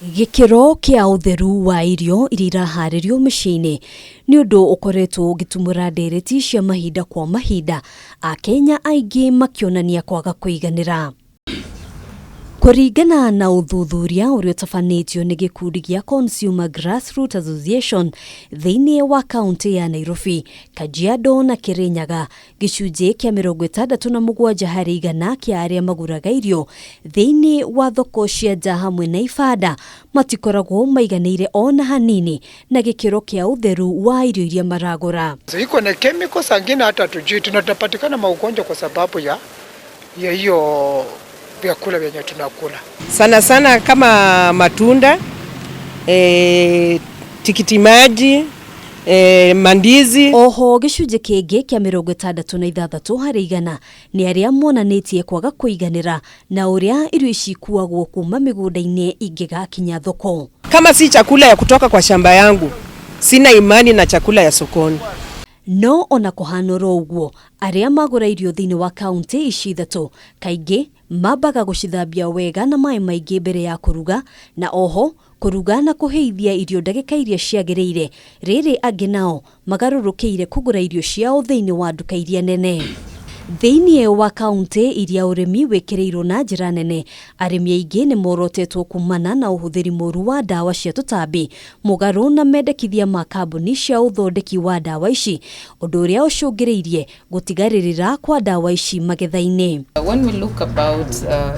Gĩkĩro kĩa ũtheru wa irio iria iraharĩrio mĩciĩ-inĩ nĩ ũndũ ũkoretwo ũgĩtumũra ndereti cia mahinda kwa mahinda, Akenya aingĩ makĩonania kwaga kũiganĩra. Kũringana na ũthuthuria ũrĩa ũtabanĩtio nĩ gĩkundi gĩa Consumer Grassroots Association thĩinĩ wa kaunti ya Nairobi, Kajiado na Kirinyaga, gĩcunjĩ kĩa 67% kĩa arĩa magũraga irio thĩinĩ wa thoko cia nja hamwe na ibanda matikoragwo maiganĩire ona hanini na gĩkĩro kĩa ũtheru wa irio iria maragũra. Iko na chemicals zingine hata hatujui, tunapatikana maugonjwa kwa sababu ya hiyo vyakula vyenye tunakula. Sana sana kama matunda, tikiti maji, mandizi. Oho gĩcunjĩ kĩngĩ kĩa 66% nĩ arĩa monanĩtie kwaga kũiganĩra na ũrĩa irio ici ikuagwo kuma mĩgũnda-inĩ ingĩgakinya thoko. Kama si chakula ya kutoka kwa shamba yangu, sina imani na chakula ya sokoni. No ona kũhana oro ũguo, arĩa magũra irio thĩinĩ wa kaunti ici ithatũ kaingĩ mambaga gũcithambia wega na maĩ maingĩ mbere ya kũruga, na oho kũruga na kũhĩithia irio ndagĩka iria ciagĩrĩire. Rĩrĩ angĩ nao magarũrũkĩire kũgũra irio ciao thĩinĩ wa nduka iria nene. Thĩinĩ wa kaunti iria ũrĩmi wĩkĩrĩirwo na njĩra nene, arĩmi aingĩ nĩ morotetwo kumana na ũhũthĩri mũru wa ndawa cia tũtambi mũgarũ na mendekithia ma kambuni cia ũthondeki wa ndawa ici, ũndũ ũrĩa ũcũngĩrĩirie gũtigarĩrĩra kwa ndawa ici magetha-inĩ. When we look about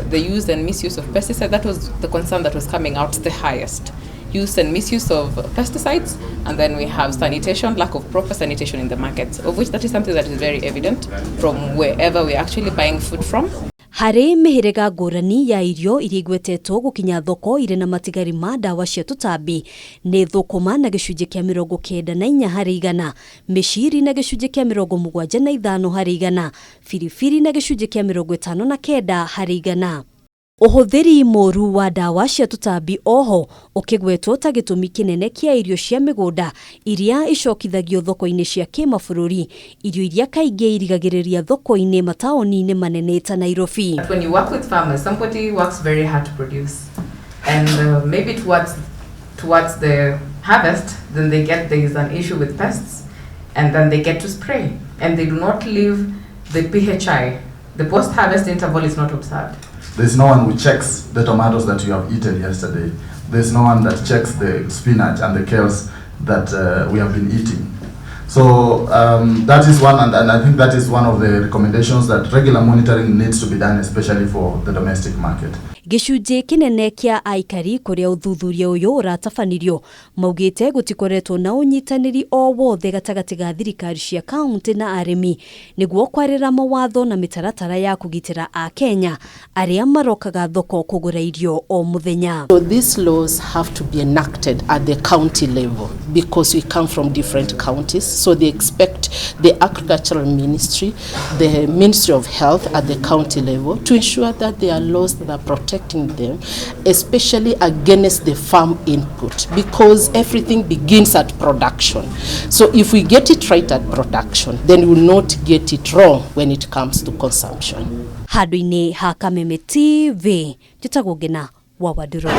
the use and misuse of pesticides, that was the concern that was coming out the highest. Use and misuse of pesticides, and then we have sanitation, lack of proper sanitation in the markets, of which that is something that is very evident from wherever we're actually buying food from. Harĩ mĩhĩrĩga ngũrani ya irio iria igwetetwo gũkinya thoko irĩ na matigari ma ndawa cia tũtambi nĩ thũkũma na gĩcunjĩ kĩa 94%, mĩciri na gĩcunjĩ kĩa 75%, biribiri na gĩcunjĩ kĩa 59%. Ũhũthĩri mũru wa ndawa cia tũtambi oho ũkĩgwetwo ta gĩtũmi kĩnene kĩa irio cia mĩgũnda iria icokithagio thoko-inĩ cia kĩmabũrũri, irio iria kaingĩ irigagĩrĩria thoko-inĩ mataũni-inĩ manene ta Nairobi. When you work with farmers, somebody works very hard to produce, and maybe towards the harvest, then they get there is an issue with pests, and then they get to spray, and they do not leave the PHI. The post-harvest interval is not observed. There's no one who checks the tomatoes that you have eaten yesterday. There's no one that checks the spinach and the kales that we have been eating. So that is one, and I think that is one of the recommendations, that regular monitoring needs to be done, especially for the domestic market. Gĩcunjĩ kĩnene kĩa aikari kũrĩa ũthuthuria ũyũ ũratabanirio maugĩte gũtikoretwo na ũnyitanĩri o wothe gatagatĩ ga thirikari cia kaunti na arĩmi nĩguo kwarĩra mawatho na mĩtaratara ya kũgitĩra Akenya arĩa marokaga thoko kũgũra irio o mũthenya. So these laws have to be enacted at the county level because we come from different counties. So they expect the agricultural ministry, the Ministry of Health at the county level to ensure that there are laws that are protecting them, especially against the farm input, because everything begins at production. So if we get it right at production, then we will not get it wrong when it comes to consumption. Handũ-inĩ ha Kameme TV, njĩtagwo Ngina wa Wandũrũ.